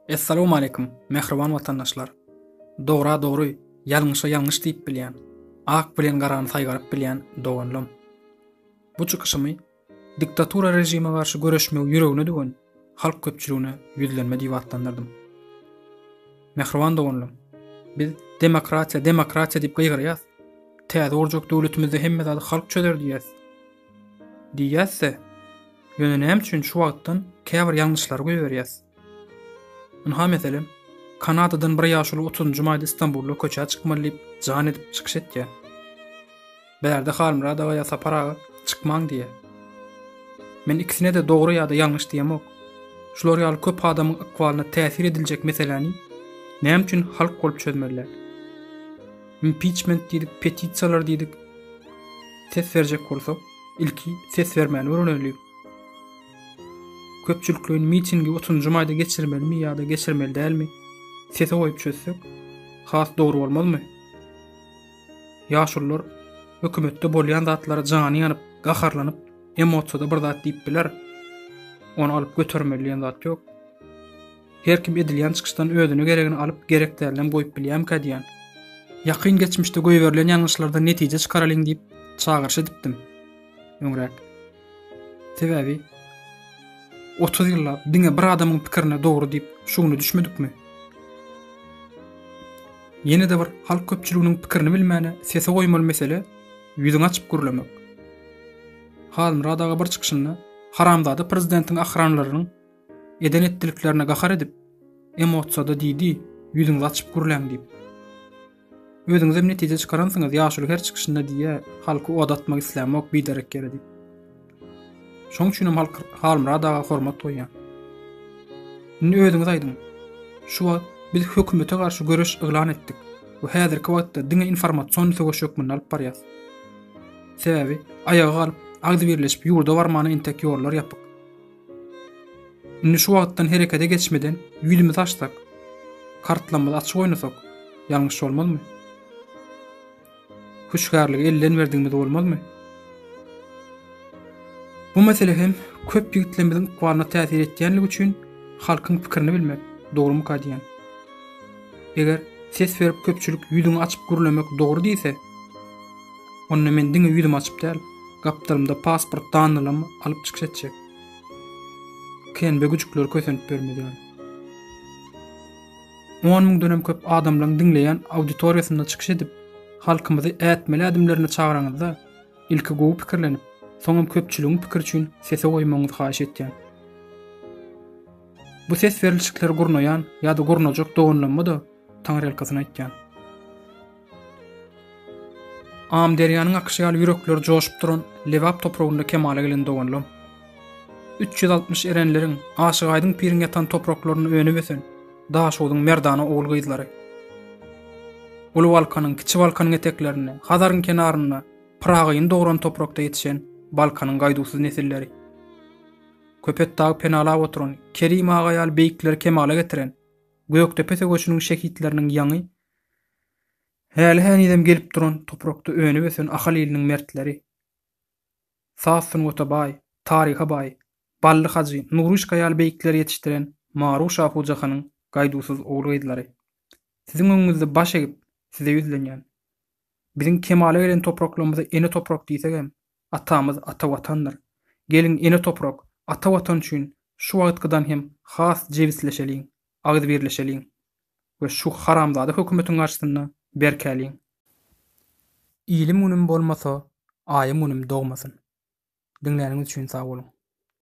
Essalawmaleýkum, mähriban watandaşlar! Dogra dogry, ýalňyşa ýalňyş diýip bilýän, ak bilen garany saýgaryp bilýän doganlam! Bu çykyşymy diktatura režime garşy göreşmegi ýüregine düwen halk köpçüligine ýüzlenme diýip atlandyrdym. Mähriban doganlam! Biz demokratiýa, demokratiýa diýip gygyrýas. Täze gurjak döwletimizde hemme zady halk çözer diýýäs. Diýýäs-de, ýöne näme üçin şu wagtdan käbir ýalňyşlary goýberýäs? Ynha meselem, Kanadadan bir ýaşuly otuzynjy maýda Istanbulda köçä çykmaly diýip jan edip çykyş etýär. Bärde Halmyrat aga ýa Sapar aga çykmaň diýýär. Men ikisine-de dogry ýa-da ýalňyş diýemok. Şular ýaly köp adamyň ykbalyna täsir ediljek meseläni näme üçin halk bolup çözmeli däl? Impiçment diýdik, petisiýalar diýdik. Ses berjek bolsak, ilki ses bermäni öwreneliň. Köpçülikleýin mitingi otuzynjy maýda geçirmelimi ýa-da geçirmeli dälmi, sese goýup çözsek, has dogry bolmazmy? Ýaşulular hökümetde bolýan zatlara jany ýanyp, gaharlanyp, emosiýada bir zat diýip biler. Ony alyp götermeli diýen zat ýok. Her kim edilýän çykyşdan özüne geregini alyp, gerek dälinem goýup bilýärmikä diýýän. Ýakyn geçmişde goýberilen ýalňyşlardan netije çykaralyň diýip çagyryş edipdim öňräk. Sebäbi 30 ýyllap diňe bir adamyň pikirine dogry diýip şu güne düşmedikmi? Ýene-de bir halk köpçüliginiň pikirini bilmäne sese goýmaly mesele ýüzüňi açyp gürlemek. Halmyrat aga bir çykyşynda haramzada prezidentiň ahranlarynyň Eden etdiliklerine gahar edip, emosiýada diýdi, ýüzüňizi açyp gürläň diýip. Özüňizem netije çykaransyňyz, ýaşuly her çykyşynda diýýä, halky oda atmak islämok biderek ýere diýip. Şoň üçinem halk Halmyrat aga hormat goýýan. Indi özüňiz aýdyň. Şu wagt biz hökümete garşy göreş yglan etdik we häzirki wagtda diňe informasion söweş hökmünde alyp barýas. Sebäbi aýaga galyp, agzybirleşip ýurda barmana entek ýollar ýapyk. Indi şu wagtdan herekete geçmeden ýüzümizi açsak, kartlamyzy açyk oýnasak, ýalňyş bolmazmy? Hüşgärligi elden berdigimiz bolmazmy? Bu mesele hem köp ýigitlerimiziň ykbalyna täsir etýänligi üçin halkyň pikirini bilmek dogrumyka diýýän. Eger ses berip köpçülik ýüzüňi açyp gürlemek dogry diýse, onda men diňe ýüzümi açyp däl, gapdalymda pasport dannylam alyp çykyş etjek. KNB güjükleri kösenip ýörmez ýaly. On müňdenem köp adamlaň diňleýän auditoriýasynda çykyş edip, halkymyzy ätmeli ädimlerine çagyraňyzda, ilki gowy pikirlenip, soňam köpçüligiň pikiri üçin sese goýmagyňyzy haýyş etýän. Bu ses berilişikleri gurnaýan ýa-da gurnajak doganlamma-da taňryýalkasyn aýtýan. Amyderýanyň akyşy ýaly ýürekleri joşup duran Lebap topragynda kemala gelen doganlam. 360 erenleriň, Aşyk Aýdyň piriň ýatan topraklarynda önüp-ösen Daşogzuň merdana ogul-gyzlary. Uly Balkanyň, Kiçi Balkanyň eteklerinde, Hazaryň kenarynda Pyragyny dogran toprakda ýetişen Balkanyň gaýduwsyz nesilleri. Köpetdagy penalap oturan, Kerim aga ýaly beýikleri kemala getiren Gökdepe söweşiniň şehitleriniň ýaňy häli-hänizem gelip duran toprakda önüp-ösen Ahal iliniň mertleri. Saz sungata baý, taryha baý, Bally hajy, Nuryşka ýaly beýikleri ýetişdiren Maru Şahujahanyň gaýduwsyz ogul-gyzlary. Siziň öňüňizde baş egip, size ýüzlenýän. Biziň kemala gelen topraklarymyza ene toprak diýsegem, Atamyz ata Watandyr. Geliň ene toprak, ata Watan üçin şu wagtkydan hem has jebisleşeliň, agzybirleşeliň we şu haramzada hökümetiň garşysynda berkäliň. Ilim günüm bolmasa, aýym günüm dogmasyn. Diňläniňiz üçin sag boluň.